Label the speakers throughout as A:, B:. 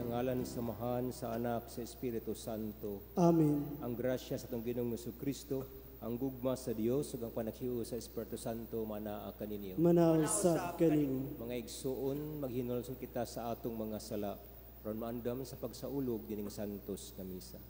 A: Sa ngalan sa Amahan, sa Anak, sa Espiritu Santo.
B: Amen.
A: Ang grasya sa atong Ginoong Kristo, ang gugma sa Dios ug ang panaghiusa sa Espiritu Santo manaa kaninyo.
B: Manaa usab kanimo.
A: Mga igsuon, maghinulsol kita sa atong mga sala aron maandam sa pagsaulog dining santos nga misa.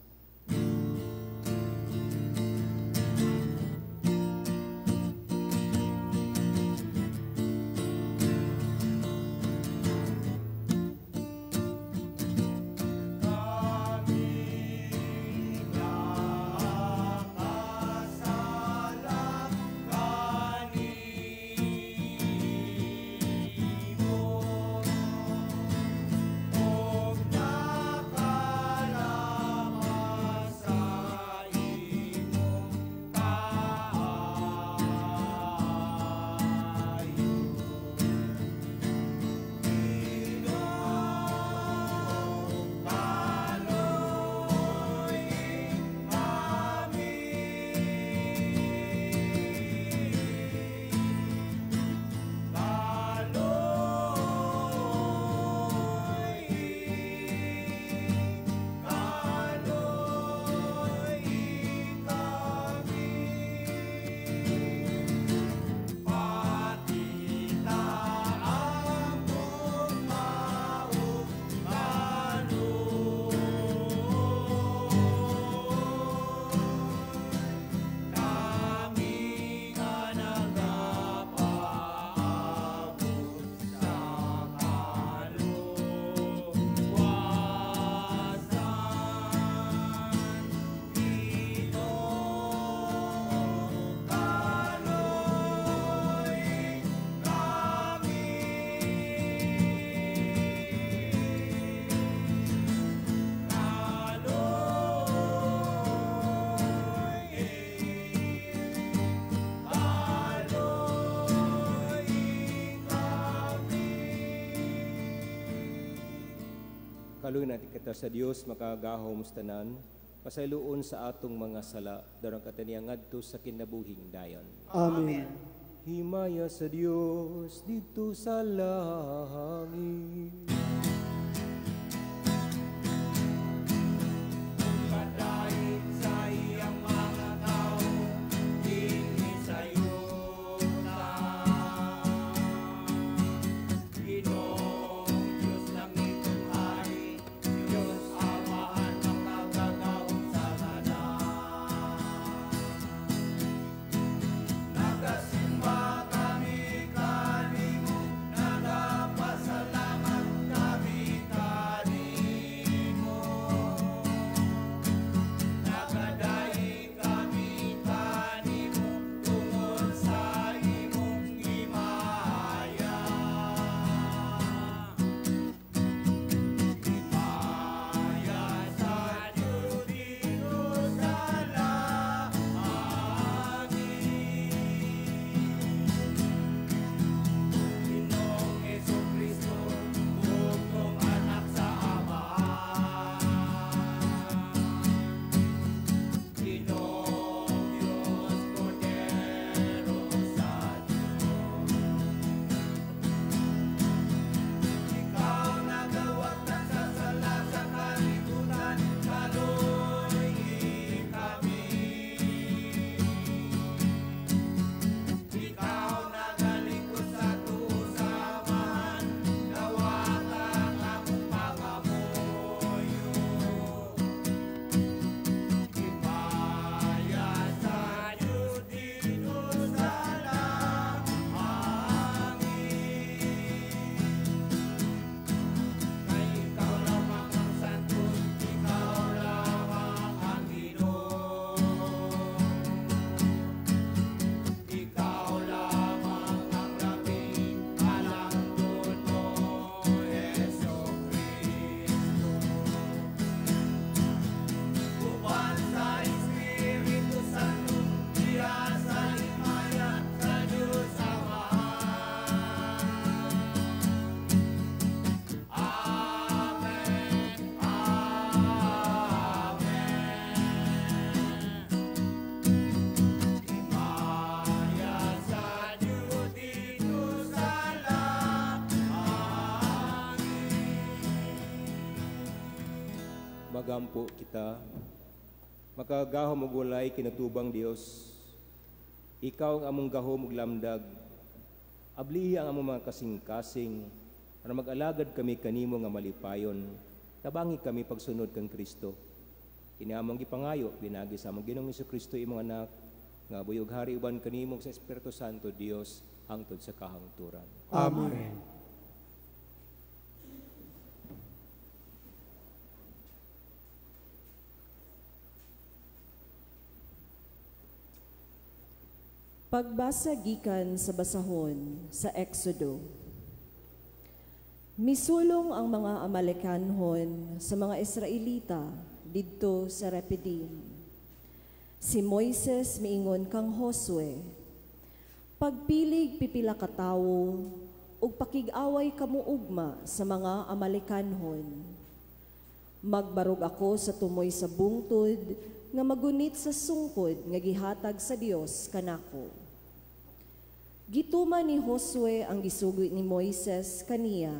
A: Kaluoy natin kita sa Dios makagahom sa tanan, pasayloon sa atong mga sala, darang kataniya ngadto sa kinabuhing dayon.
B: Amen.
A: Himaya sa Dios didto sa langit.
C: Padayon sa iyang mga tao, dinhi sa yuta. Ginoong Diyos langitong hari, Diyos Amahan makagagahom sa tanan. Nagasimba kami kanimo, nagapasalamat
A: Magampo kita. Makagahom og walay kinatubang Dios. Ikaw ang among gahom ug lamdag. Ablihi ang among mga kasing-kasing aron mag-alagad kami kanimo nga malipayon. Tabangi kami pagsunod kang Kristo. Kini among gipangayo pinaagi sa among Ginoong Hesukristo, imong anak, nga buyog hari uban kanimo sa Espiritu Santo Dios hangtod sa kahangturan.
B: Amen.
D: Pagbasa gikan sa basahon sa Exodo. Misulong ang mga Amalekanhon sa mga Israelita didto sa Repidim. Si Moises miingon kang Josue, pagpilig pipila ka tawo ug pakig-away kamo ugma sa mga Amalekanhon. Magbarog ako sa tumoy sa bungtod nga magunit sa sungkod nga gihatag sa Dios kanako. Gituman ni Josue ang gisugo ni Moises kaniya,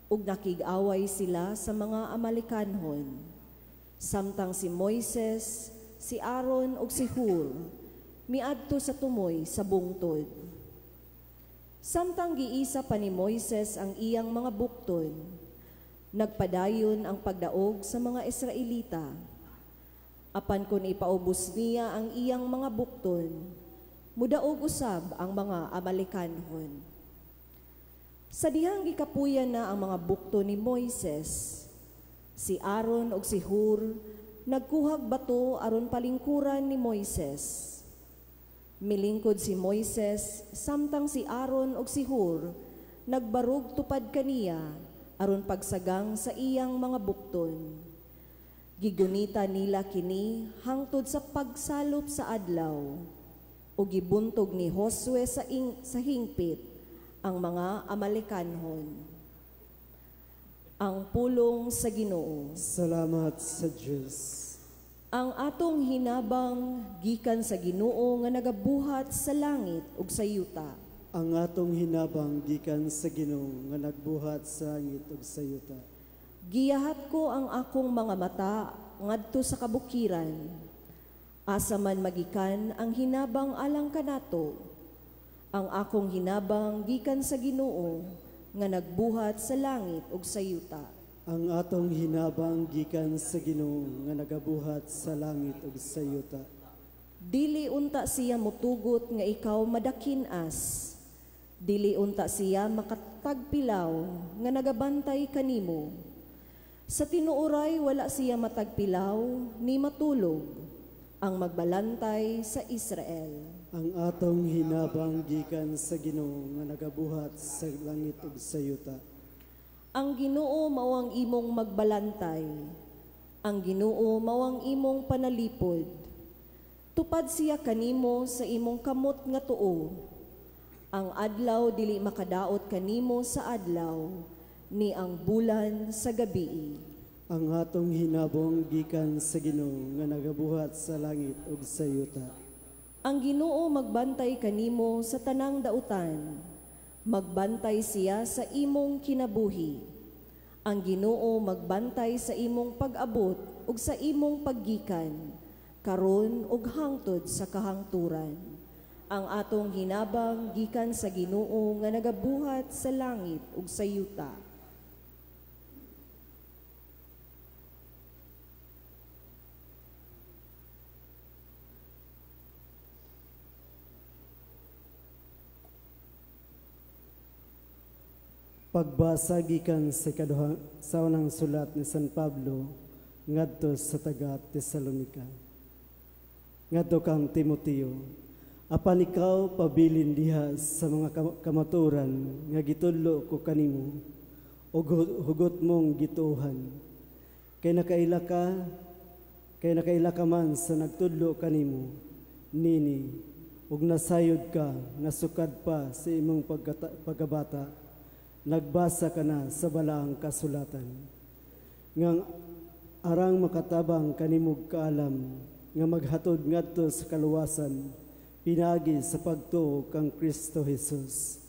D: ug nakig-away sila sa mga Amalekanhon. Samtang si Moises, si Aaron ug si Hur miadto sa tumoy sa bungtod. Samtang giisa pa ni Moises ang iyang mga bukton, nagpadayon ang pagdaog sa mga Israelita. Apan kun ipaubos niya ang iyang mga bukton, mudaog usab ang mga Amalekanhon. Sa dihang gikapuyan na ang mga bukton ni Moises, si Aaron ug si Hur nagkuhag bato aron palingkuran ni Moises. Milingkod si Moises samtang si Aaron ug si Hur nagbarog tupad kaniya aron pagsagang sa iyang mga bukton. Gigunita nila kini hangtod sa pagsalop sa adlaw, ug gibuntog ni Josue sa hingpit ang mga Amalekanhon. Ang pulong sa Ginoo.
B: Salamat sa Dios.
D: Ang atong hinabang gikan sa Ginoo nga nagabuhat sa langit ug sa yuta.
B: Ang atong hinabang gikan sa Ginoo nga nagbuhat sa langit ug sa yuta.
D: Giyahat ko ang akong mga mata ngadto sa kabukiran. Asa man magikan ang hinabang alang kanato. Ang akong hinabang gikan sa Ginoo nga nagbuhat sa langit ug sa yuta.
B: Ang atong hinabang gikan sa Ginoo nga nagabuhat sa langit ug sa yuta.
D: Dili unta siya motugot nga ikaw madakin-as. Dili unta siya makatagpilaw nga nagabantay kanimo. Sa tinuoray wala siya matagpilaw ni matulog ang magbalantay sa Israel.
B: Ang atong hinabang gikan sa Ginoo nga nagabuhat sa langit ug sa yuta.
D: Ang Ginoo mao ang imong magbalantay. Ang Ginoo mao ang imong panalipod. Tupad siya kanimo sa imong kamot nga tuo. Ang adlaw dili makadaot kanimo sa adlaw, ni ang bulan sa gabi.
B: Ang atong hinabong gikan sa Ginoo nga nagabuhat sa langit ug sa yuta.
D: Ang Ginoo magbantay kanimo sa tanang dautan. Magbantay siya sa imong kinabuhi. Ang Ginoo magbantay sa imong pag-abot ug sa imong paggikan, karon ug hangtod sa kahangturan. Ang atong hinabang gikan sa Ginoo nga nagabuhat sa langit ug sa yuta.
B: Pagbasa gikan sa ikaduha sa unang sulat ni San Pablo ngadto sa taga Tesalonika. Ngadto kang Timoteo, apan ikaw pabilin diha sa mga kamatuoran nga gitudlo ko kanimo ug hugot mong gituohan. Kay nakaila ka man sa nagtudlo kanimo nini ug nasayod ka nga sukad pa sa imong pagkabata. Nagbasa ka na sa balaang kasulatan. Ngang arang makatabang kanimog kaalam, nga maghatod ngadto sa kaluwasan, pinagi sa pagtuo kang Kristo Jesus.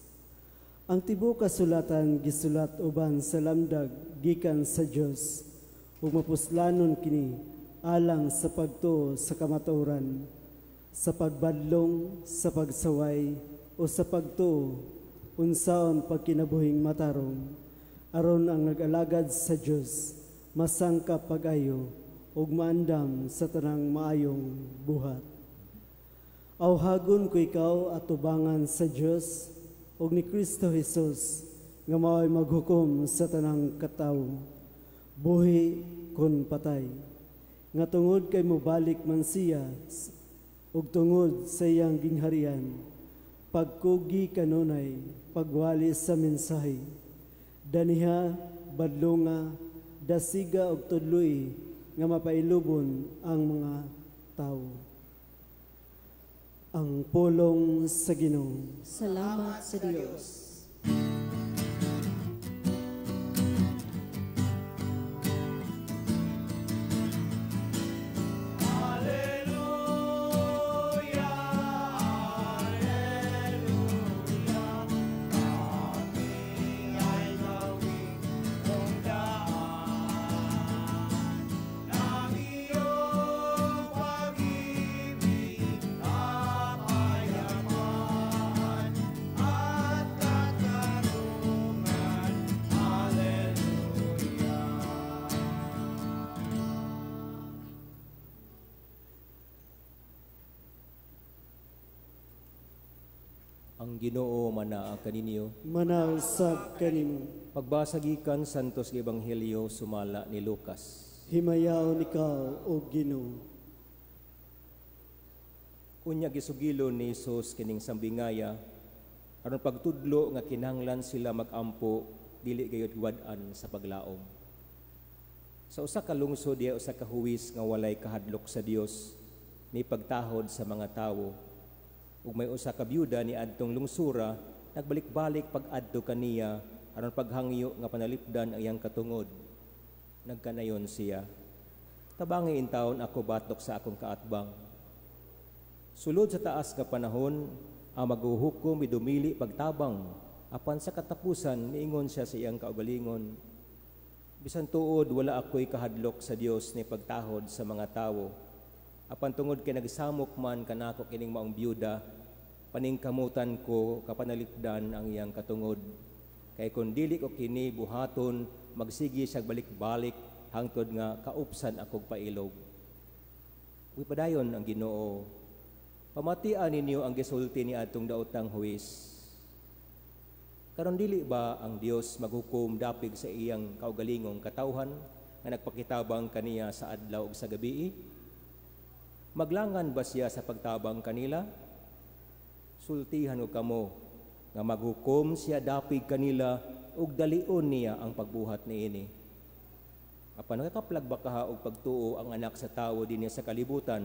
B: Ang tibuok kasulatan gisulat uban sa lamdag gikan sa Dios, Ug mapuslanon kini alang sa pagtuo sa kamatuoran, sa pagbadlong, sa pagsaway o sa pagtuo unsaon pagkinabuhing matarong, aron ang nag-alagad sa Dios masangkap pag-ayo ug maandam sa tanang maayong buhat. Awhagon ko ikaw atubangan sa Dios ug ni Kristo Jesus nga mao'y maghukom sa tanang katawo, buhi kon patay, nga tungod kay mobalik man siya ug tungod sa iyang gingharian, pagkugi kanunay pagwali sa mensahe. Daniha, badlonga, dasiga og tudloi nga mapailubon ang mga tawo. Ang pulong sa Ginoo.
D: Salamat sa Dios.
A: Ang Ginoo manaa kaninyo.
B: Manausab kanimo.
A: Pagbasa gikan Santos Ebanghelyo sumala ni Lucas.
B: Himayaon ikaw, o Ginoo.
A: Unya gisugilon ni Hesus kining sambingaya aron pagtudlo nga kinahanglan sila magampo dili gayud wad-an sa paglaom. Sa usa ka lungsod diha usa ka huwis nga walay kahadlok sa Dios ni pagtahod sa mga tawo. Ug may usa ka byuda ni adtong lungsura nagbalik-balik pag-adto kaniya aron paghangyo nga panalipdan ang iyang katungod. Nagkanayon siya, tabangi intawon ako batok sa akong kaatbang. Sulod sa taas nga panahon, ang maghuhukom midumili pagtabang, apan sa katapusan niingon siya sa iyang kaugalingon. Bisan tuod wala ako'y kahadlok sa Dios ni pagtahod sa mga tawo. Apan tungod kay nagsamok man kanako kining maong byuda, paningkamutan ko kapanalipdan ang iyang katungod. Kay kun dili ko kini buhaton, magsigi siya balik-balik hangtod nga kaupsan akog pailog. Uy padayon ang Ginoo. Pamatian ninyo ang gisulti ni adtong daotang huwis. Karon dili ba ang Dios maghukom dapig sa iyang kaugalingong katawhan nga nagpakitabang kaniya sa adlaw ug sa gabii? Maglangan ba siya sa pagtabang kanila? Sultihan og kamo nga maghukom siya dapig kanila ug dalion niya ang pagbuhat niini. Apan nakakaplag ba kaha og pagtuo ang anak sa tawo dinhi sa kalibutan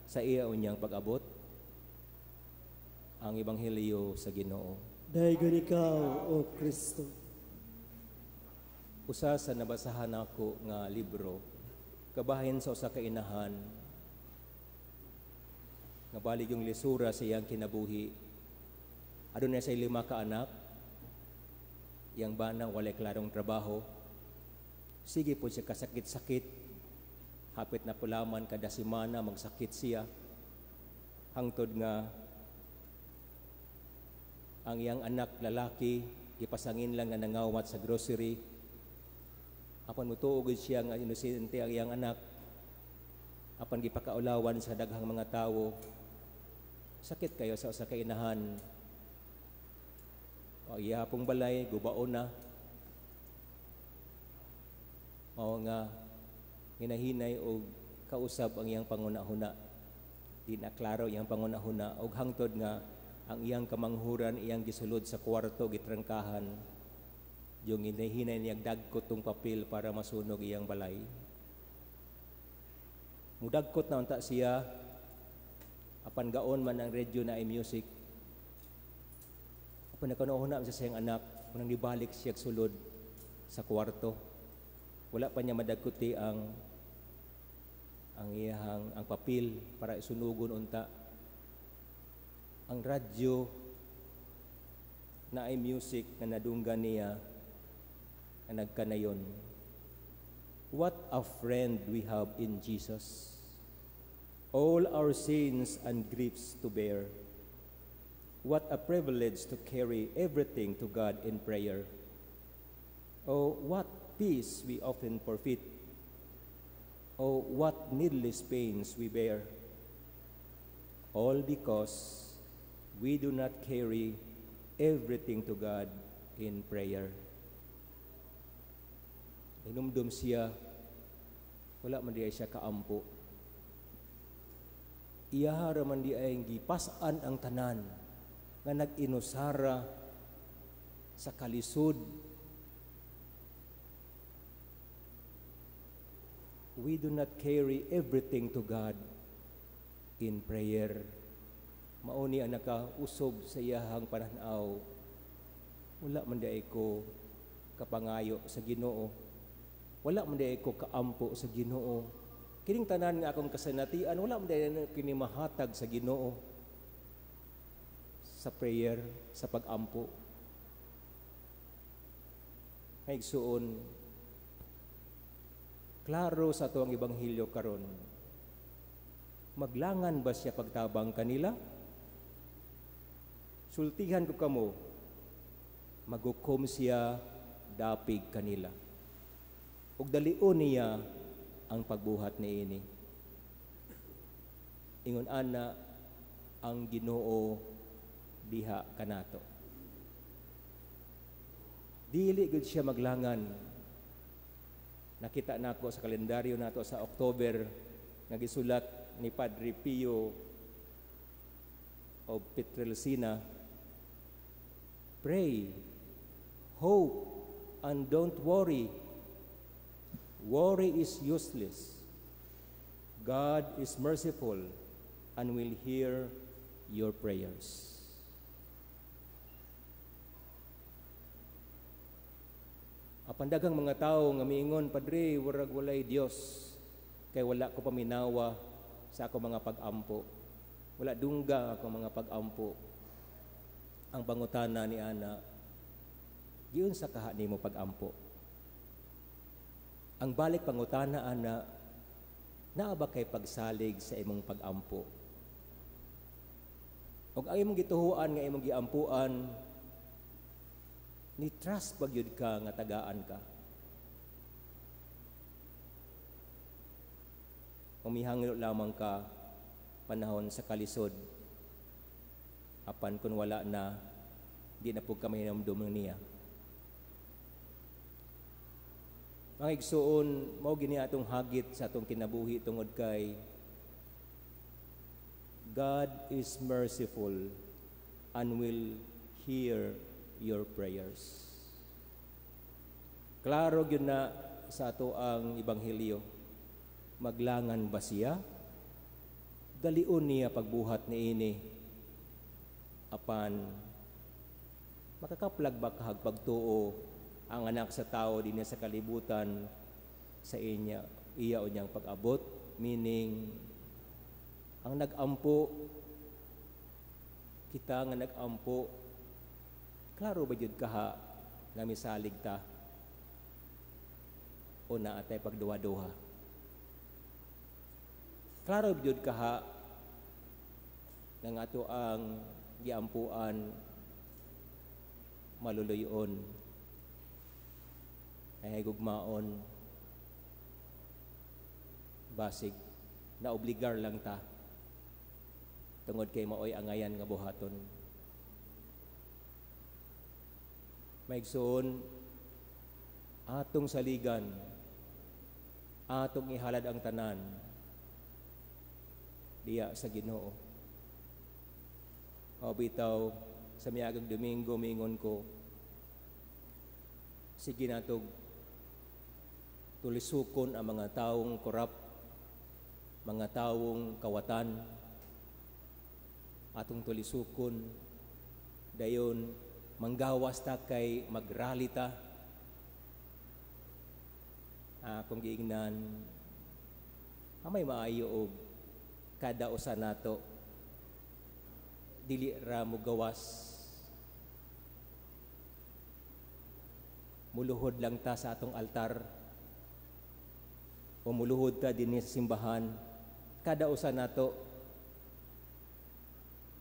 A: sa iya unyang pag-abot? Ang Ebanghelyo sa Ginoo.
B: Daygon ikaw, O Kristo.
A: Usa sa nabasahan nako nga libro, kabahin sa usa ka inahan nga balig yung lisura sa iyang kinabuhi. Adunay sa 5 ka anak, iyang bana walay klarong trabaho. Sige po siya kasakit-sakit, hapit na pulaman kada semana magsakit siya. Hangtod nga ang iyang anak lalaki gipasangin lang nga nangawat sa grocery. Apan mutuo gid siya nga inosente ang iyang anak. Apan gipakaulawan sa daghang mga tawo. Sakit kayo sa usa ka inahan. O iya pong balay gubaon na. Mao nga ginahinay og kausab ang iyang pangunahuna. Di na klaro iyang pangunahuna og hangtod nga ang iyang kamanghuran iyang gisulod sa kwarto gitrangkahan. Yung ginahinay niyang dagkot tong papel para masunog iyang balay. Mudagkot na unta siya, apan gaon man ang radyo na ay music. Apan nakanuhuna siya sa iyang anak, unang nibalik siya sulod sa kwarto. Wala pa niya madagkuti ang iyang ang papel para isunugon unta. Ang radyo na ay music na nadunggan niya na nagkanayon. What a friend we have in Jesus. All our sins and griefs to bear. What a privilege to carry everything to God in prayer. Oh, what peace we often forfeit. Oh, what needless pains we bear. All because we do not carry everything to God in prayer. Hinumdum siya, wala man diay siya kaampo. Iyaha ra man diay gipas-an ang tanan nga nag-inusara sa kalisod. We do not carry everything to God in prayer. Mao ni ang nakausob sa iyahang pananaw. Wala man diay ko kapangayo sa Ginoo. Wala man diay ko kaampo sa Ginoo. Kining tanan nga akong kasanatian, wala man diay kini mahatag sa Ginoo sa prayer, sa pag-ampo. Maigsuon, klaro sa ato ang ebanghelyo karon. Maglangan ba siya pagtabang kanila? Sultihan ko kamo, magukom siya dapig kanila. Ug dalion niya ang pagbuhat niini. Ingon ana ang Ginoo diha kanato. Dili gud siya maglangan. Nakita nako sa kalendaryo nato sa October nga gisulat ni Padre Pio of Pietrelcina, pray, hope, and don't worry. Worry is useless. God is merciful and will hear your prayers. Apan daghang mga tawo nga miingon, Padre, warag walay Dios, kay wala ko paminawa sa ako mga pag-ampo. Wala dungga ako mga pag-ampo. Ang pangutana ni ana, giunsa kaha nimo pag-ampo? Ang balik pangutana ana, naa ba kay pagsalig sa imong pag-ampo? Og ang imong gituhuan nga imong giampuan, ni trust ba gyud ka nga tagaan ka? Umihangilo lamang ka panahon sa kalisod. Apan kun wala na, di na pud ka mahinumdum niya. Mga igsuon, mao gini atong hagit sa atong kinabuhi tungod kay God is merciful and will hear your prayers. Klaro gyud na sa ato ang ebanghelyo. Maglangan ba siya? Dalion niya pagbuhat niini. Apan makakaplag ba kahag pagtuo ang anak sa tao dinhi sa kalibutan sa inya iya unyang pag-abot? Meaning, ang nag-ampo, kita nga nag-ampo, klaro ba jud kaha nga misalig ta o naa tay pagduha-duha? Klaro ba jud kaha nga ato ang giampuan maluluyon, ay gugmaon, basig naobligar lang ta tungod kay maoy angayan nga buhaton. Maigsoon, atong saligan, atong ihalad ang tanan diya sa Ginoo. O bitaw sa miaging Domingo mingon ko, sige natog tulisukon ang mga taong korap, mga taong kawatan, atong tulisukon, dayon manggawas ta kay magrally ta. Kung giingnan, amay maayo og kada usa nato dili ra mogawas, muluhod lang ta sa atong altar, O muluhod ta dinhi sa simbahan, kada usa nato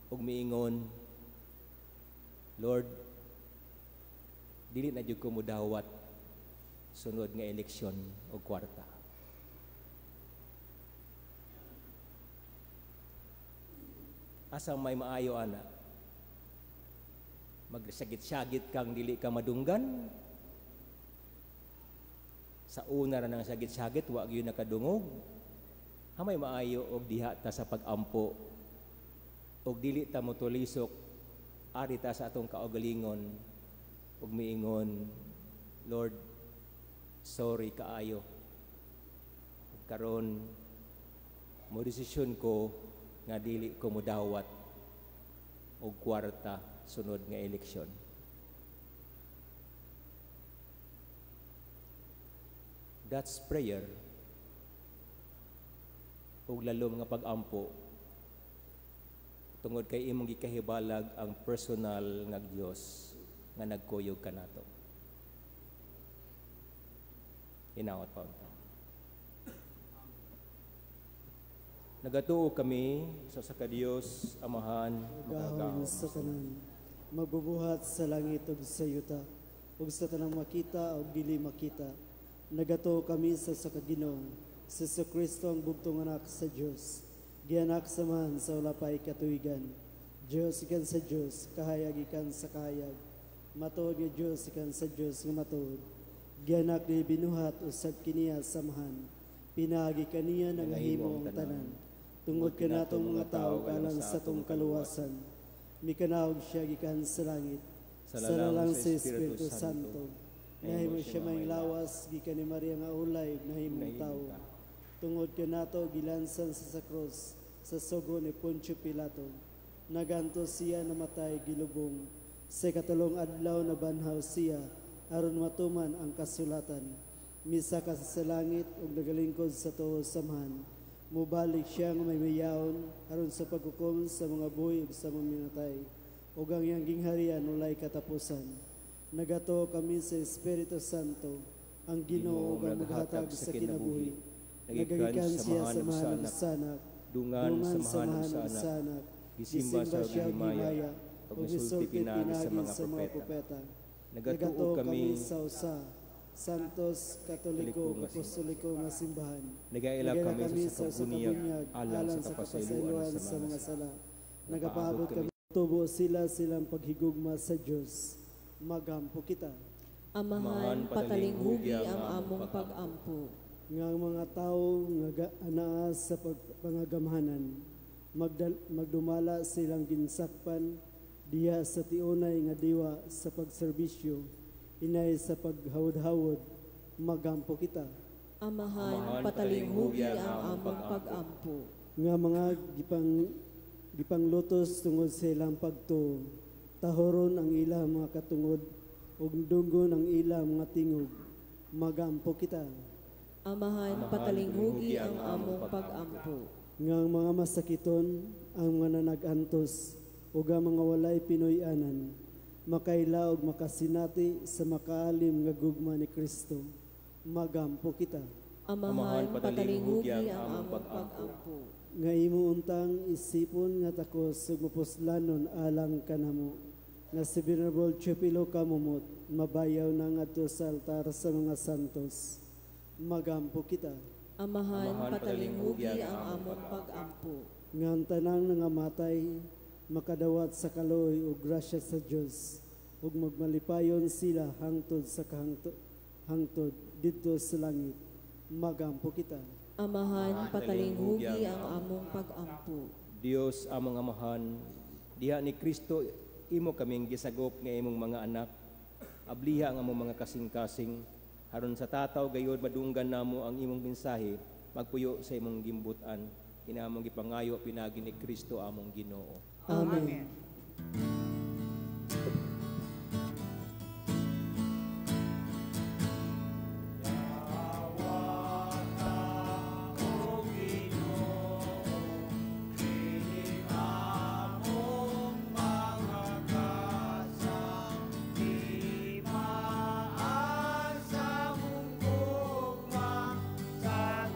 A: ug miingon, "Lord, dili na jud ko mudawat sunod nga eleksyon og kwarta." Asa may maayo ana? Magsagit-sagit kang dili ka madunggan. Sa una ra nang sagit-sagit, wa gyud nakadungog. Hamay maayo og diha ta sa pag-ampo og dili ta motulisok, ari ta sa atong kaugalingon ug miingon, "Lord, sorry kaayo. Ug karon mo desisyon ko nga dili ko modawat og kwarta sunod nga eleksyon." That's prayer. Ug lalom nga pag-ampo tungod kay imong gikahibalag ang personal nga Dios nga nagkuyog kanato. Hinaot pa unta. Nagatuo kami sa usa ka Dios, Amahan,
B: Gahom
A: makagagahom
B: sa tanan, magbubuhat sa langit ug sa yuta, ug sa tanang makita ug dili makita. Nagatuo kami sa usa ka Ginoo, si Jesucristo ang bugtong anak sa Dios, gianak sa man sa wala pay katuigan. Dios ikan sa Dios, kahayag ikan sa kahayag. Matuod nga Dios ikan sa Dios nga matuod. Gianak ni binuhat usab kiniya samahan. Pinaagi kaniya nangahimo ang tanan. Tungod kanatong mga tao alang sa atong kaluwasan. Mikanahog siya gikan sa langit,
A: Sa
B: sa lalang sa Espiritu Santo. Nahimo siya maing lawas gikan ni Maria nga ulay ug nahimong tawo. Tungod kanato gilansan sa krus sa sugo ni Poncio Pilato. Nagantos siya namatay gilubong. Sa ikatulong adlaw nabanhaw siya aron matuman ang kasulatan. Misa ka sa langit ug nagalingkod sa tuo samahan. Mubalik siya nga may mayaon aron sa paghukom sa mga buhi ug sa mga minatay. Ug ang iyang gingharian walay katapusan. Nagatuo kami sa Espiritu Santo, ang Ginoo ug ang maghatag sa kinabuhi. Nagagikan siya sa mahan ug sa anak,
A: dungan sa mahan ug sa anak, gisimba
B: gisimba
A: sa
B: siya og
A: himaya,
B: himaya,
A: ug
B: ug
A: misulti
B: misulti
A: pinaagi sa
B: pinaagi
A: mga
B: sa mga
A: propeta.
B: propeta.
A: Nagatuo
B: Nagatuo
A: kami
B: kami sa usa, Santos, Katoliko,
A: Katoliko nga
B: Apostoliko nga simbahan.
A: Nagaila
B: Nagaila
A: kami
B: kami
A: sa
B: sa usa ka
A: kabunyag
B: bunyag
A: alang
B: alang
A: sa
B: sa
A: kapasayloan
B: kapasayloan
A: sa
B: sa
A: mga
B: mga
A: sala.
B: sala. Nagapaabot
A: Nagapaabot
B: kami tubo sila silang paghigugma sa Dios. Magampo kita.
D: Amahan,
A: Amahan,
D: patalinghugi
A: patalinghugi
D: ang
A: ang
D: among
A: among
D: pag-ampo.
B: Nga ang mga tao nga anaa sa pangagamhanan, magdumala silang ginsakpan diha sa tiunay nga diwa sa pagserbisyo, inay sa paghawod-hawod. Magampo kita.
D: Amahan,
A: Amahan,
D: patalinghugi
A: patalinghugi
D: ang
A: ang
D: among
A: among
D: pag-ampo.
B: Nga mga gipanglutos tungod sa ilang pagtuo, tahoron ang ilang mga katungod ug dunggon ang ilang mga tingog. Magampo kita.
D: Amahan,
A: Amahan,
D: patalinghugi
A: patalinghugi
D: ang
A: ang
D: among
A: among
D: pag-ampo.
B: Nga ang mga masakiton, ang mga nanagantos ug ang mga walay Pinoy-anan, makaila ug makasinati sa makaalim nga gugma ni Kristo. Magampo kita.
D: Amahan,
A: Amahan,
D: patalinghugi
A: patalinghugi
D: ang
A: ang
D: among
A: among
D: pag-ampo.
B: Nga imo untang isipon nga takos ug mapuslanon alang kanamo, nga si Venerable Chupilo Camomot mabayaw na ngadto sa altar sa mga santos. Magampo kita.
D: Amahan,
A: Amahan,
D: patalinghugi
A: patalinghugi
D: ang
A: ang
D: among
A: among
D: pag-ampo.
B: Nga ang tanang nangamatay makadawat sa kaloy ug grasya sa Dios ug magmalipayon sila hangtod sa hangtod didto sa langit. Magampo kita.
D: Amahan,
A: Amahan,
D: patalinghugi
A: patalinghugi
D: ang
A: ang
D: among pag-ampo.
A: Dios among Amahan, diha ni Kristo imo kaming gisagop nga imong mga anak. Abliha ang among mga kasing-kasing, aron sa tataw gayod madunggan namo ang imong mensahe, magpuyo sa imong gimbutan. Kini among gipangayo pinaagi ni Kristo among Ginoo.
B: Amen.
C: Sa mong gugma, sa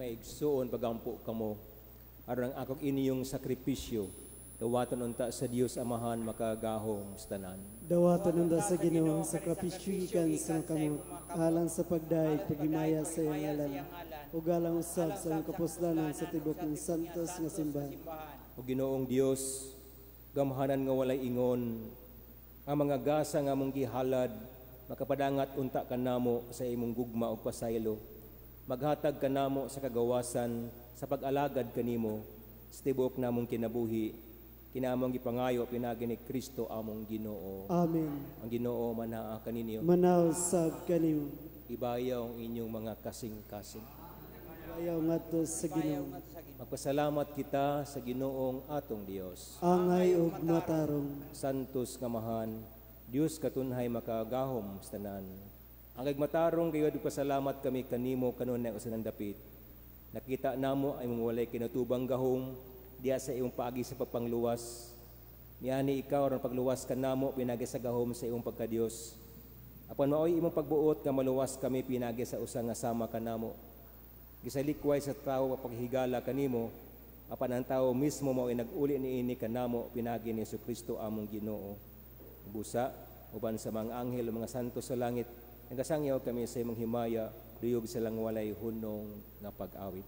A: Mga igsuon, pagampo kamo aron ang akong inyong sakripisyo dawaton unta sa Dios Amahan makagahom sa tanan.
B: Dawaton unta sa Ginoo ang sakripisyo gikan sa kamot alang sa pagdayeg paghimaya sa iyang ngalan ug alang usab sa among kapuslanan sa tibuok ng santos nga simbahan.
A: O Ginoong Dios, gamhanan nga walay ingon, ang mga gasa nga among gihalad makapadangat unta kanamo sa imong gugma ug pasaylo. Maghatag kanamo sa kagawasan sa pag-alagad kanimo sa tibuok namong kinabuhi, kinamong gipangayo pinaagi ni Kristo among Ginoo.
B: Amen.
A: Ang Ginoo manaa kaninyo.
B: Manaw sab kanimo.
A: Ibayaw ang inyong mga kasing-kasing.
B: Ibayaw ngadto sa Ginoo.
A: Magpasalamat kita sa Ginoong atong Dios.
B: Angay ug matarong.
A: Santos nga Amahan, Dios katunhay makagahom sa tanan. Ang matarong kayo, pasalamat kami kanimo kanunay usa nang dapit. Nakita namo ang imong walay kinatubang gahom diya sa imong paagi sa pagpangluwas. Niani ikaw aron pagluwas kanamo pinagi sa gahom sa imong pagkadiyos. Apan maoy imong pagbuot nga maluwas kami pinagi sa usa nga sama kanamo. Gisalikway sa tawo paghigala kanimo, apan ang tawo mismo maoy nag-uli niini kanamo pinagi ni Hesukristo among Ginoo. Busa uban sa mga anghel ug mga santo sa langit, nagasangyaw kami sa imong himaya, duyog sa lang walay hunong nga pag-awit.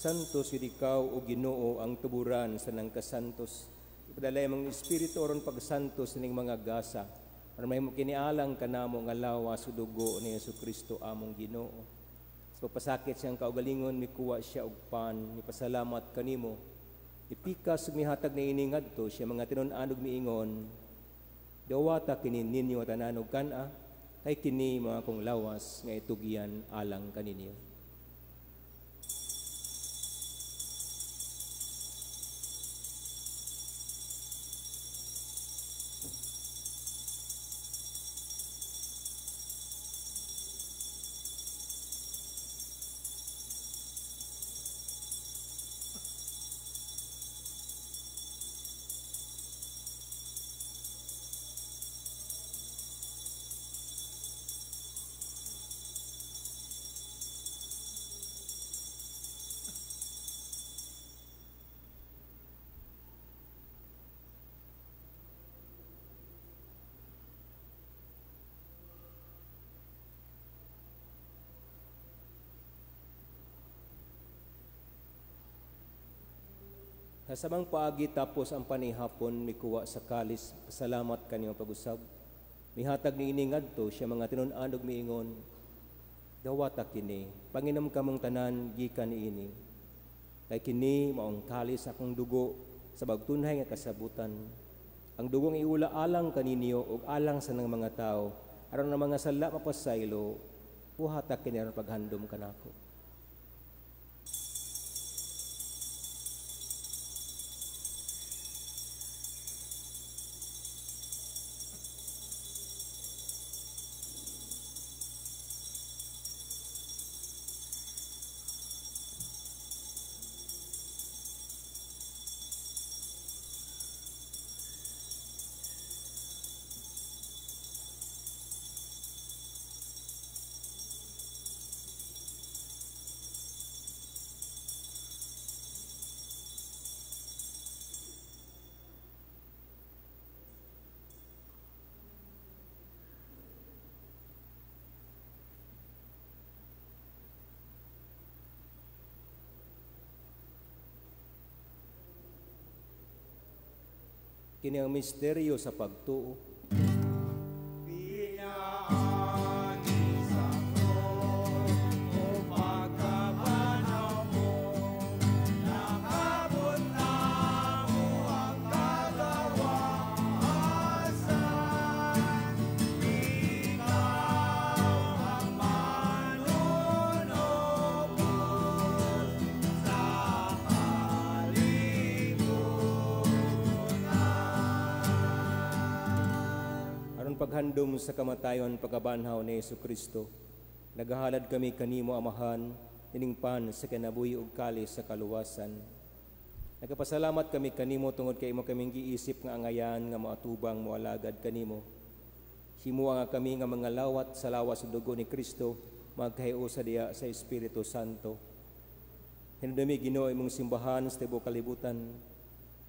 A: Santos yun ikaw o Ginoo ang tuburan sa nang kasantos. Ipadalay mong espiritu aron pagsantos ning mga gasa. Aron mahimo kinialang kanamo nga lawas ug dugo ni Hesukristo among Ginoo. Sa pagpasakit siyang kaugalingon, mikuha siya og pan, mipasalamat kanimo. Ipikas ug mihatag niini ngadto siya mga tinun-an ug miingon, dawata kini ninyo tanan og kan-a, kay kini mga akong lawas nga itugyan alang kaninyo. Sa samang paagi tapos ang panihapon, mikuha sa kalis, pasalamat kaniyong pag-usab. Mihatag niini ngadto siya mga tinun-an ug miingon, dawata kini, panginom kamong tanan gikan niini. Kay kini maong kalis akong dugo sa bagtunhay nga kasabutan. Ang dugong iula alang kaninyo ug alang sa nang mga tao, aron ang mga sala mapasaylo, buhata kini aron paghandom kanako. Kini ang misteryo sa pagtuo.
C: Pinaagi sa krus o pagkabanaw mo, nakabot na mo ang kagawasan. Ikaw ang manunubos sa kalibutan.
A: Aron paghandom sa kamatayon pagkabanhaw ni Hesukristo, nagahalad kami kanimo Amahan, ining pan sa kinabuhi ug kalis sa kaluwasan. Nagapasalamat kami kanimo tungod kay imo kaming giisip nga angayan nga moatubang moalagad kanimo. Himua nga kami nga mga lawat sa lawas ug dugo ni Kristo, magkahiusa diha sa Espiritu Santo. Hinumdumi Ginoo imong simbahan sa tibuok kalibutan.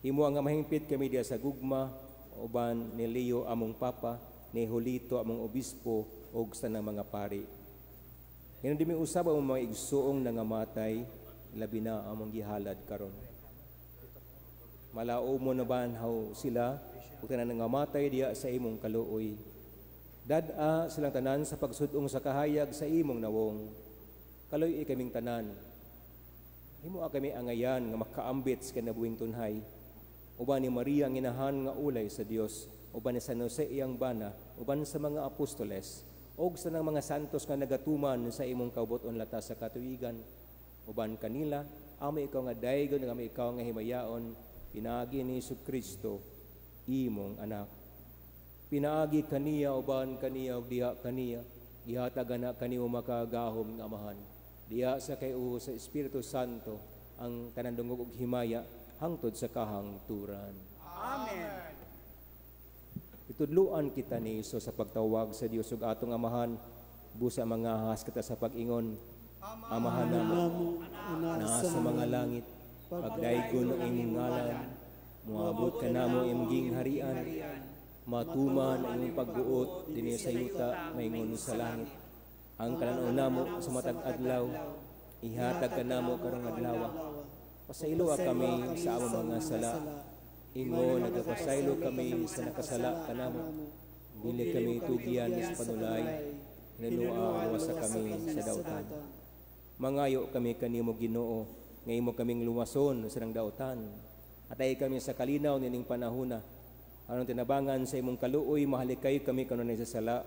A: Himua nga mahingpit kami diha sa gugma uban ni Leo among Papa, ni Julito among Obispo ug sa tanang mga pari. Hinumdumi usab ang mga igsuong nangamatay, labi na among gihalad karon. Malao mo na banhaw sila ug tanan nangamatay diha sa imong kaluoy. Dad-a silang tanan sa pagsud-ong sa kahayag sa imong nawong. Kaluoy kaming tanan. Himoa kami angayan nga makaambit sa kinabuhing tunhay. Uban ni Maria ang inahan nga ulay sa Dios, uban ni San Jose iyang bana, uban sa mga apostoles, og sa nang mga santos nga nagatuman sa imong kaubuton latas sa katuigan. Uban kanila, amo ikaw nga daygon, amo ikaw nga himayaon, pinaagi ni Hesukristo, imong anak. Pinaagi kaniya, uban kaniya, ug diha kaniya, gihatag na kanimo makagahom nga Amahan. Diha sa kay-uho sa Espiritu Santo ang tanan dungog ug himaya hangtod sa kahangturan.
C: Amen.
A: Itudluan kita ni Hesus sa pagtawag sa Dios ug atong Amahan, busa mangahas kita sa pag-ingon, Amahan namo, naa sa mga langit, pagdaygon ang imong ngalan, moabot ka namo imong gingharian, matuman ang imong pagbuot dinhi sa yuta maingon sa langit. Ang kalan-on namo sa matag adlaw, ihatag ka namo karong adlaw. Pasayloa kami sa among mga sala, ingon nagapasaylo kami sa nakasala kanamo. Dili kami tugian sa panulay, hinanua luwasa kami sa dautan. Mangayo kami kanimo Ginoo, nga imo kaming luwason sa nang dautan. Atay kami sa kalinaw nining panahona. Aron tinabangan sa imong kaluoy, mahalikay kami kanunay sa sala,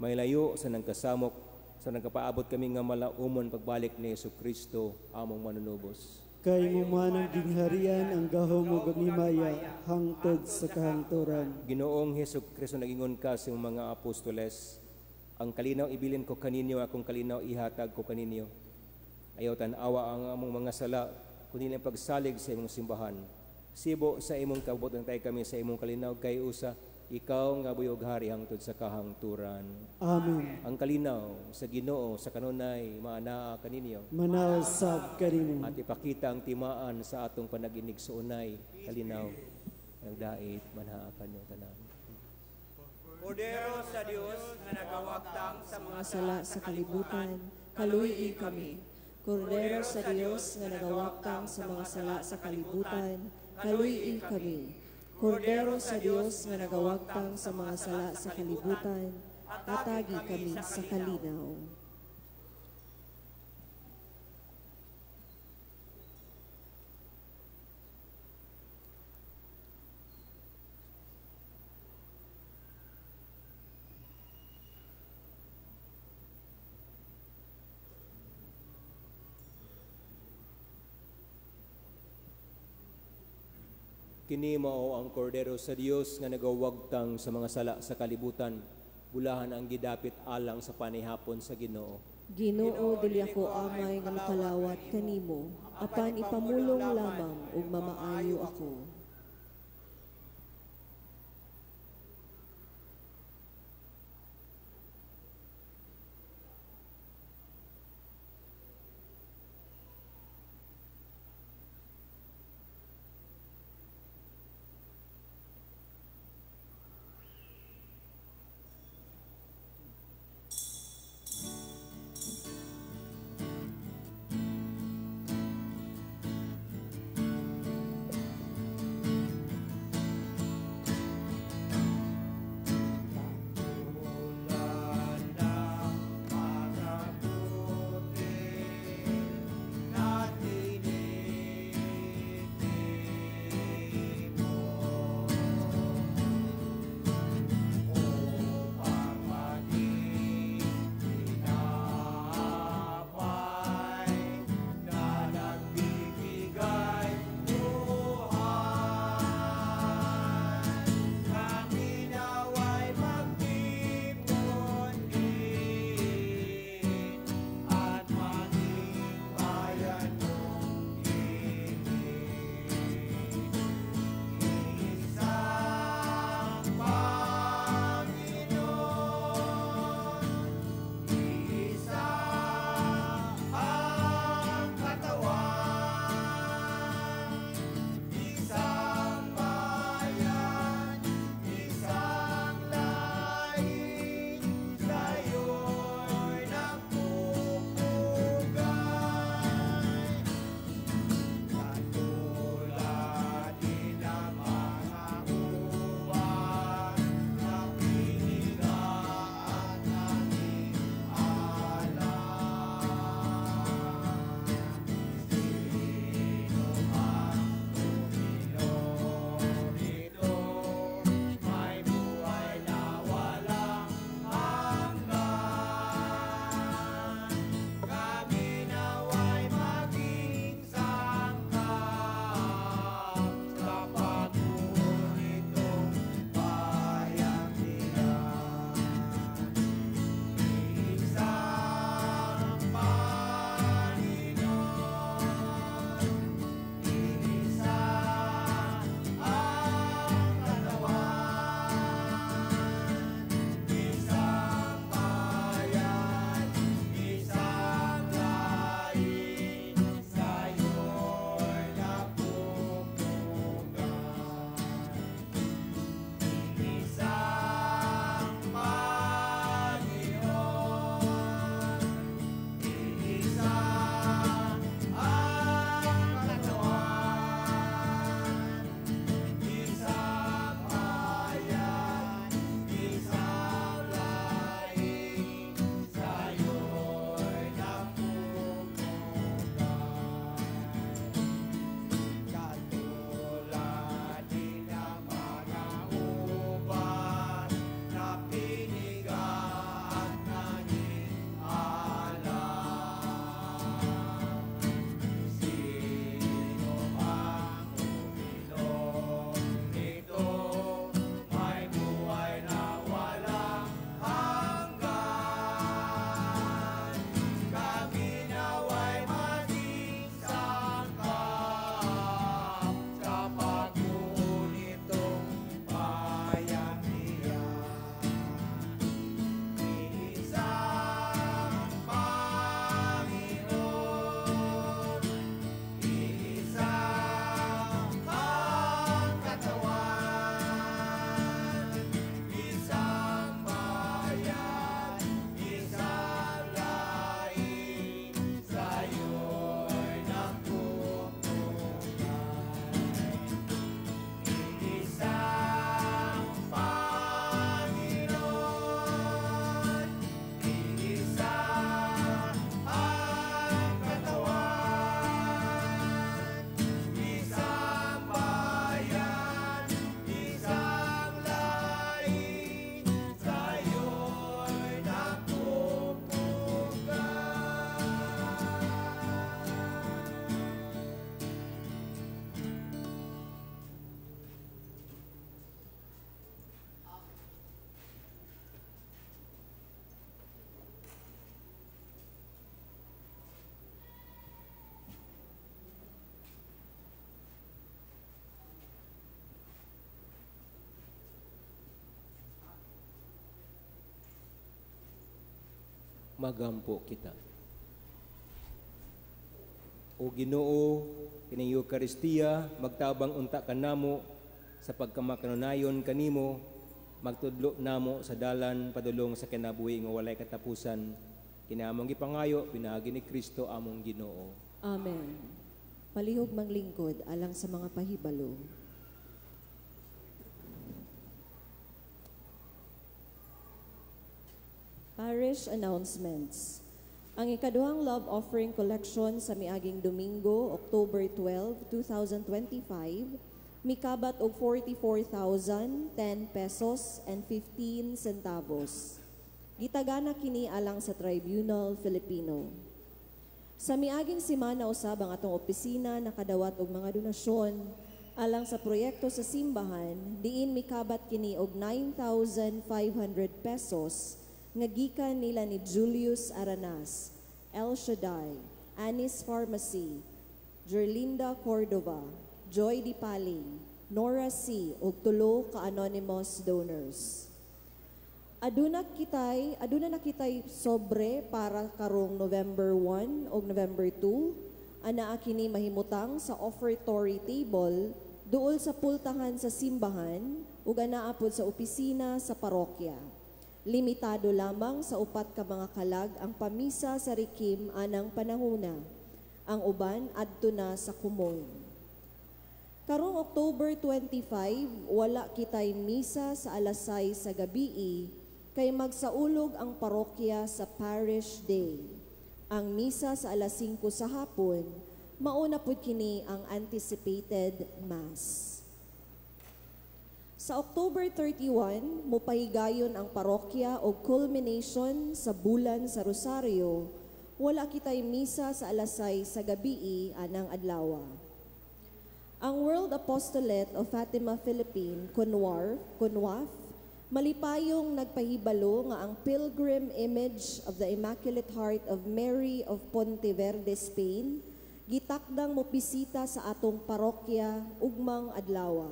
A: may layo sa nang kasamok, sa nagkapaabot kami nga malaumon pagbalik ni Hesukristo among manunubos.
B: Kay mo man ang gingharian, ang gahom ug ang himaya, hangtod sa kahangturan.
A: Ginoong Hesukristo, nagingon ka sa imong mga apostoles, ang kalinaw ibilin ko kaninyo, akong kalinaw ihatag ko kaninyo. Ayaw tan-awa ang among mga sala, kundi ang pagsalig sa imong simbahan. Sibo sa imong kabuotan tayo kami sa imong kalinaw kay usa, ikaw nga buyog hari hangtod sa kahangturan.
B: Amen.
A: Ang kalinaw sa Ginoo sa kanunay maanaa kaninyo.
B: Manaw sab kanimo.
A: At ipakita ang timaan sa atong panaginig sa unay kalinaw nagdait manaa kanyo tanan.
C: Kordero sa Dios nga nagawagtang sa
D: mga sala sa kalibutan, kaluy-i kami. Kordero sa Dios nga nagawagtang sa mga sala sa kalibutan, kaluy-i kami. Kordero sa Dios nga nagawagtang sa mga sala sa kalibutan, atagi kami sa kalinaw.
A: Kini mao ang kordero sa Dios nga nagawagtang sa mga sala sa kalibutan. Bulahan ang gidapit alang sa panihapon sa Ginoo.
D: Ginoo, dili ako amay nga makalawat kanimo, apan ipamulong lamang ug mamaayo ako.
A: Magampo kita. O Ginoo, kining Eukaristiya magtabang unta kanamo sa pagkamakanunayon kanimo, magtudlo namo sa dalan padulong sa kinabuhi nga walay katapusan. Kini among gipangayo pinaagi ni Kristo among Ginoo.
D: Amen. Palihog manglingkod alang sa mga pahibalo. Parish announcements. Ang ikaduhang love offering collection sa miaging Domingo, October 12, 2025, mikabat og 44,010 pesos and 15 centavos. Gitagana kini alang sa Tribunal Filipino. Sa miaging semana usab ang atong opisina nakadawat og mga donasyon alang sa proyekto sa simbahan, diin mikabat kini og 9,500 pesos nga gikan nila ni Julius Aranas, El Shaddai, Anis Pharmacy, Gerlinda Cordova, Joy Di Paling, Nora C. ug tulo ka anonymous donors. Aduna na kitay sobre para karong November 1 ug November 2. Anaa kini mahimutang sa offertory table duol sa pultahan sa simbahan ug anaa pod sa opisina sa parokya. Limitado lamang sa upat ka mga kalag ang pamisa sa Rikim anang panahuna. Ang uban adto na sa Kumon. Karong October 25, wala kitay misa sa alas 6 sa gabii kay magsaulog ang parokya sa Parish Day. Ang misa sa alas 5 sa hapon, mauna pud kini ang anticipated mass. Sa October 31, mupahigayon ang parokya og culmination sa bulan sa Rosario. Wala kitay misa sa alas 6 sa gabii anang adlaw. Ang World Apostolate of Fatima Philippine, CONWAF, malipayong nagpahibalo nga ang pilgrim image of the Immaculate Heart of Mary of Monteverde, Spain, gitakdang mobisita sa atong parokya ugmang adlaw.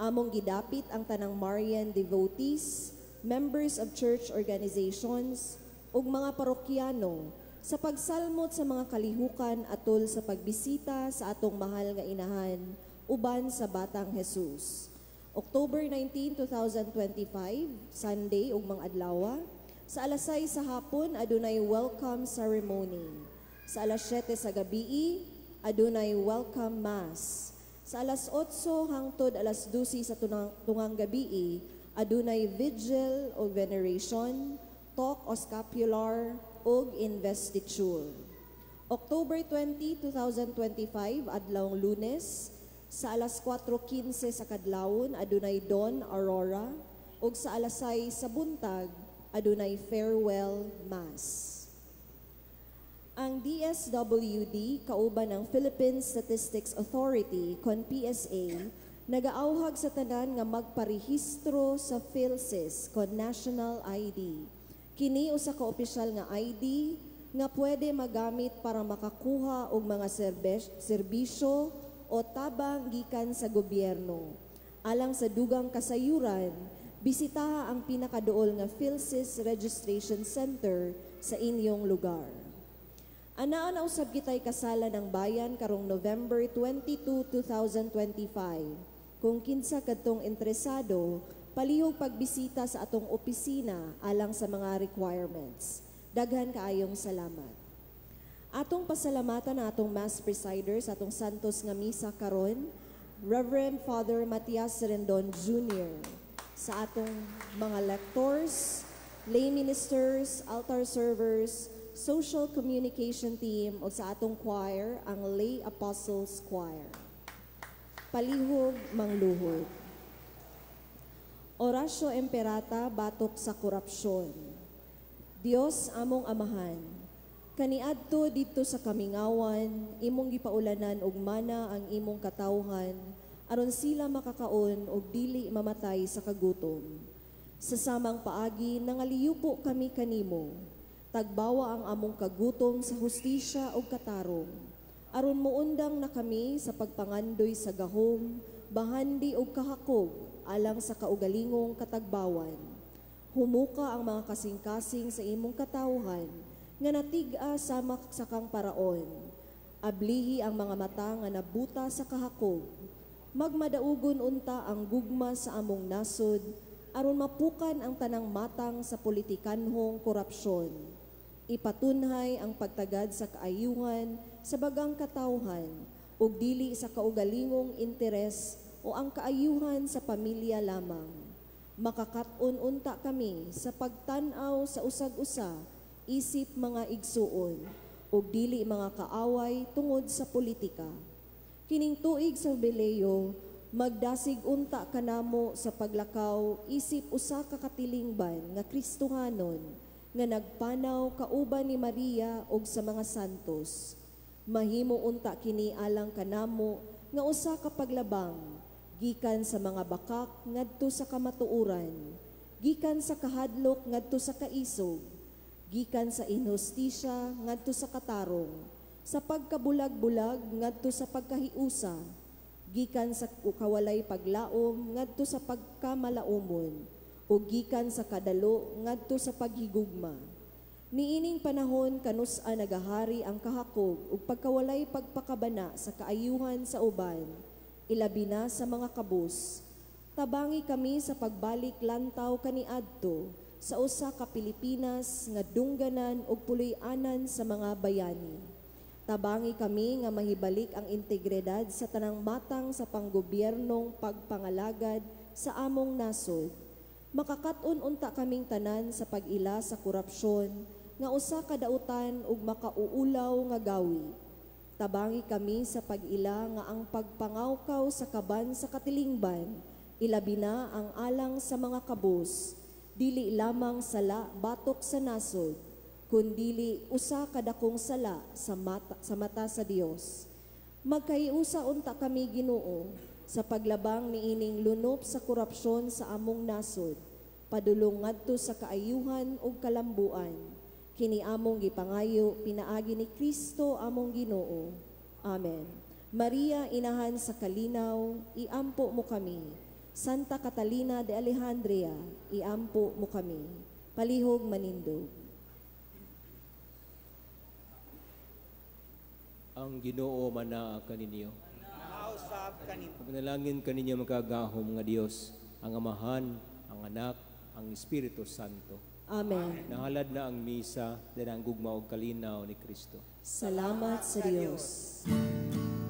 D: Among gidapit ang tanang Marian devotees, members of church organizations, ug mga parokyano sa pagsalmot sa mga kalihukan atol sa pagbisita sa atong mahal nga inahan uban sa Batang Jesus. October 19, 2025, Sunday ug mga adlaw, sa alas 6 sa hapon adunay welcome ceremony. Sa alas 7 sa gabii adunay welcome mass. Sa alas 8 hangtod alas 12 sa tungang gabii adunay vigil o veneration, talk o scapular ug investiture. October 20, 2025, adlawng Lunes, sa alas 4:15 sa kadlawon adunay Dawn Aurora ug sa alas 6 sa buntag adunay farewell mass. Ang DSWD kauban ng Philippine Statistics Authority kon PSA nagaauhag sa tanan nga magparehistro sa PhilSys kon National ID. Kini usa ka opisyal nga ID nga pwede magamit para makakuha og mga serbisyo o tabang gikan sa gobyerno. Alang sa dugang kasayuran, bisitaha ang pinakaduol nga PhilSys Registration Center sa inyong lugar. Anaa na usab kitay kasala ng bayan karong November 22, 2025. Kung kinsa kadtong interesado, palihog pagbisita sa atong opisina alang sa mga requirements. Daghan kaayong salamat. Atong pasalamatan ang atong mass presider sa atong Santos nga misa karon, Reverend Father Matias Rendon Jr., sa atong mga lectors, lay ministers, altar servers, social communication team o sa atong choir, ang Lay Apostles Choir. Palihog mangluhod. Oratio Imperata batok sa korupsyon. Dios among amahan, kaniadto didto sa kamingawan, imong gipaulanan og mana ang imong katawhan, aron sila makakaon og dili mamatay sa kagutom. Sa samang paagi nangaliyupo kami kanimo, tagbawa ang among kagutom sa hustisya ug katarong. Aron moundang na kami sa pagpangandoy sa gahom, bahandi ug kahakog alang sa kaugalingong katagbawan. Humuka ang mga kasing-kasing sa imong katawhan nga natig-a sama sa kang paraon. Ablihi ang mga mata nga nabuta sa kahakog. Magmadaugon unta ang gugma sa among nasod aron mapukan ang tanang matang sa politikanhong korupsyon. Ipatunhay ang pagtagad sa kaayuhan sa bagang katawhan ug dili sa kaugalingong interes o ang kaayuhan sa pamilya lamang. Makakat-on unta kami sa pagtan-aw sa usag-usa isip mga igsuon ug dili mga kaaway tungod sa politika. Kining tuig sa Jubileo, magdasig unta kanamo sa paglakaw isip usa ka katilingban nga Kristohanon nga nagpanaw kauban ni Maria ug sa mga santos. Mahimo unta kini alang kanamo nga usa ka paglabang gikan sa mga bakak ngadto sa kamatuoran, gikan sa kahadlok ngadto sa kaisog, gikan sa inhustisya ngadto sa katarong, sa pagkabulag-bulag ngadto sa pagkahiusa, gikan sa kawalay paglaom ngadto sa pagkamalaumon, ug gikan sa kadalo ngadto sa paghigugma. Niining panahon kanus-a nagahari ang kahakog ug pagkawalay pagpakabana sa kaayuhan sa uban, ilabi na sa mga kabus. Tabangi kami sa pagbalik lantaw kaniadto sa usa ka Pilipinas nga dungganan ug puloy-anan sa mga bayani. Tabangi kami nga mahibalik ang integridad sa tanang matang sa panggobyernong pagpangalagad sa among nasod. Makakat-on unta kaming tanan sa pag-ila sa korupsyon nga usa ka dautan ug makauulaw nga gawi. Tabangi kami sa pag-ila nga ang pagpangawkaw sa kaban sa katilingban, ilabi na ang alang sa mga kabus, dili lamang sala batok sa nasod, kundili usa ka dakong sala sa mata sa Dios. Magkahiusa unta kami, Ginoo, sa paglabang niining lunop sa korupsyon sa among nasod, padulong ngadto sa kaayuhan ug kalambuan. Kini among gipangayo pinaagi ni Kristo among Ginoo. Amen. Maria, inahan sa kalinaw, iampo mo kami. Santa Catalina de Alejandria, iampo mo kami. Palihog manindog.
A: Ang Ginoo manaa kaninyo.
C: Mausab kanimo.
A: Panalangin kaninyo makagagahom nga Dios, ang Amahan, ang Anak, ang Espiritu Santo.
D: Amen.
A: Nahalad na ang misa, dahil ang gugma og kalinaw ni Kristo.
D: Salamat sa Dios.
C: Dios.